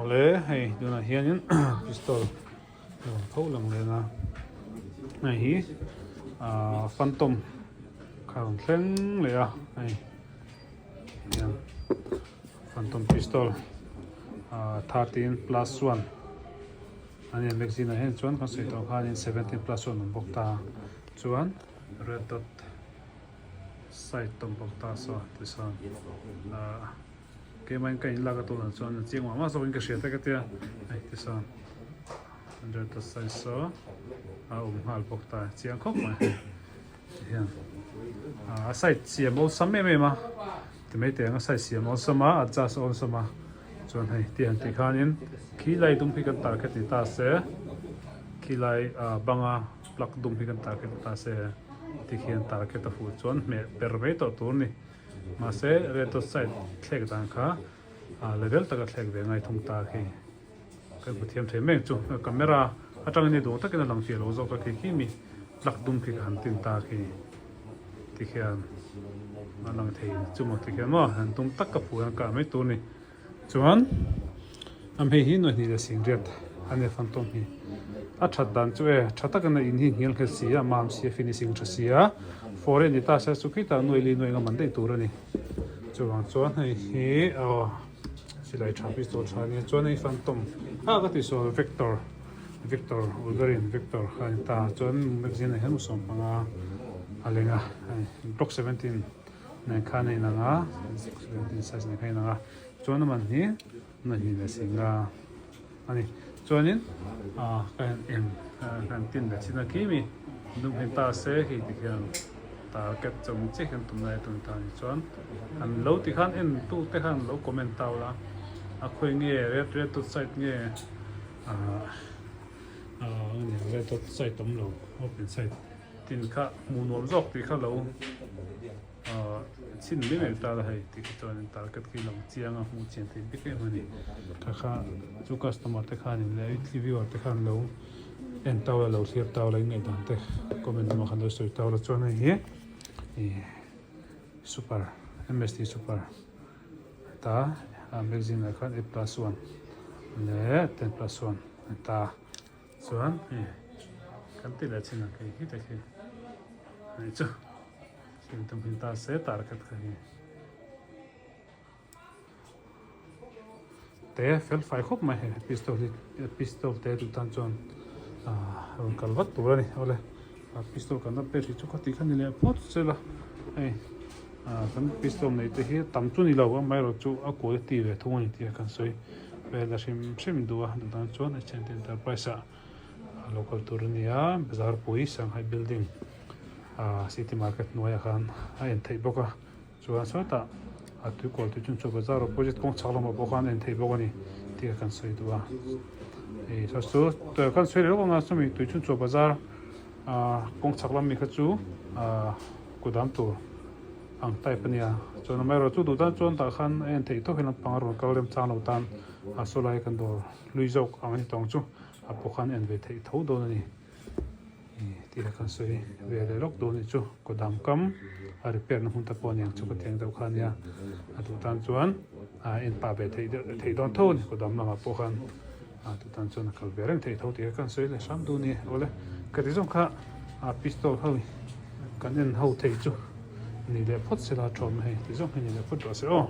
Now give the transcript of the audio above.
Awle hei tunah hianin pistol a rawn tho lang leh a hei hi ahh phantom kha a rawn thleng leh a hei hian phantom pistol ahh 13 plus 1 a nia magazine ah hian chuan kan sawi tawh khanin 17 plus 1 a awm bawk ta chuan red dot sight a awm bawk ta saw tichuan ahh. Keimahin ka inlak a tunah chuan a chiang mah mah zawkin ka hria ta ka tia hei tichuan Andretta size saw a awm nghal bawk ta chiang khawp mai hei tihian a side siam awlsam em em a ti mai teh ang a side siam awlsam a adjust awlsam a chuan hei ti han tih khanin khi lai dum khi kan target ni ta se khi lai ah banga plug dum khi kan target ni ta se tikhian target a fuh chuan hmeh per mai tawh tur a ni. Mahse red dot sight thlek dan kha level taka thlek ve ngai thung ta khi kan hmu thiam thei mek chu camera atangin i duh takin a lang fiah lo zawk a khi khi mi plug dum khi ka han tin ta khi tikhian a lang thei chu maw tikhian maw han tum tak ka phu hian kah mai tur a ni. Chuan am hei hi nuaihnih leh singriat a nia phantom hi a that dan chu e tha takin a in hi nghel nghet si a mam si a finishing tha si a foreign ni ta se chu khitah nuai li nuai nga man daih tur a ni chuvang chuan hei hi aw silai tha pistol tha ania chuan hei phantom ah ka tih sawi vector victor wolverine victor kha a ni ta chuan magazine ah hian mu sawmpanga a leng a hei block 17. Nen khan a inang a, size nen khan a inang a, chuan a man hi nahnih leh singa a ni. Chuanin ah ka han en ka han tin leh chin a khi mi dum hi ta se hei ti khian target chawm chiah hian tum lai tum ta a ni. Chuan an lo ti khan en tu te khan lo comment ta ula a khawi nge red red dot side nge ah ah red dot side awm lo open side. Tin kha hmuh nuam zawk tih kha lo chhin mai mai ta la hei tih kha chuan target khi lang chiang a hmuh chian theih bik em a ni. Kha kha chu customer te khanin leh viewer te khan lo en tau la lo thlir tau la ingaihdan te comment lamah khan lo sawi tau la chuan hei hi ih super MST super ta magazine ah khan eight plus one leh ten plus one ta. Chuan hei kan ti leh chin ang khi khi te khi hei chu thil tum hin ta se tar khat kha hi te fel fai khawp mai hei pistol hi pistol te duh tan chuan ah rawn kal vat tur a ni awle pistol kan update hi chu kha tih kha ni leh phawt sela hei ah kan pistol nei te hi tam chu ni lo amaherawhchu chu a quality ve thung a ni tih a kan sawi vel a hrim hrim duh a duh tan chuan H&T Enterprise ah a lo kal tur a ni a bazar pui Shanghai building ah city market hnuaiah khan a en theih bawk a chuan sawtah a tui kual tui chung chu bazar opposite kawng chhak lamah pawh khan a en theih bawk a ni tih kha kan sawi duh a hei saw chu kan sawi leh lawk ang a chumi tui chung chu bazar ah kawng chhak lam mi kha chu ah kudam tur ang type a nia chuan amaherawh chu duh tan chuan tah khan a en theih tawk hian lampang a rawn kal rem chang lo tan a saw lai kan dawr hlui zawk ang a ni tawng chu a pawh khan en ve theih tho dawn a ni ih tih kha kan sawi ve leh lawk dawn a ni chu kudam kam a repair na hmun te pawh a niang chu ka ti ang deuh kha a nia a duh tan chuan a en pah ve theih deuh theih dawn tho a ni kudam lamah pawh khan a duh tan chuan a kal ve reng theih tho tih kha kan sawi leh hram duh a ni awle ka ti zawng kha a pistol ho kan en ho thei chu ni leh phawt sela a tawm hei ti zawng hi ni leh phawt rawh se aw.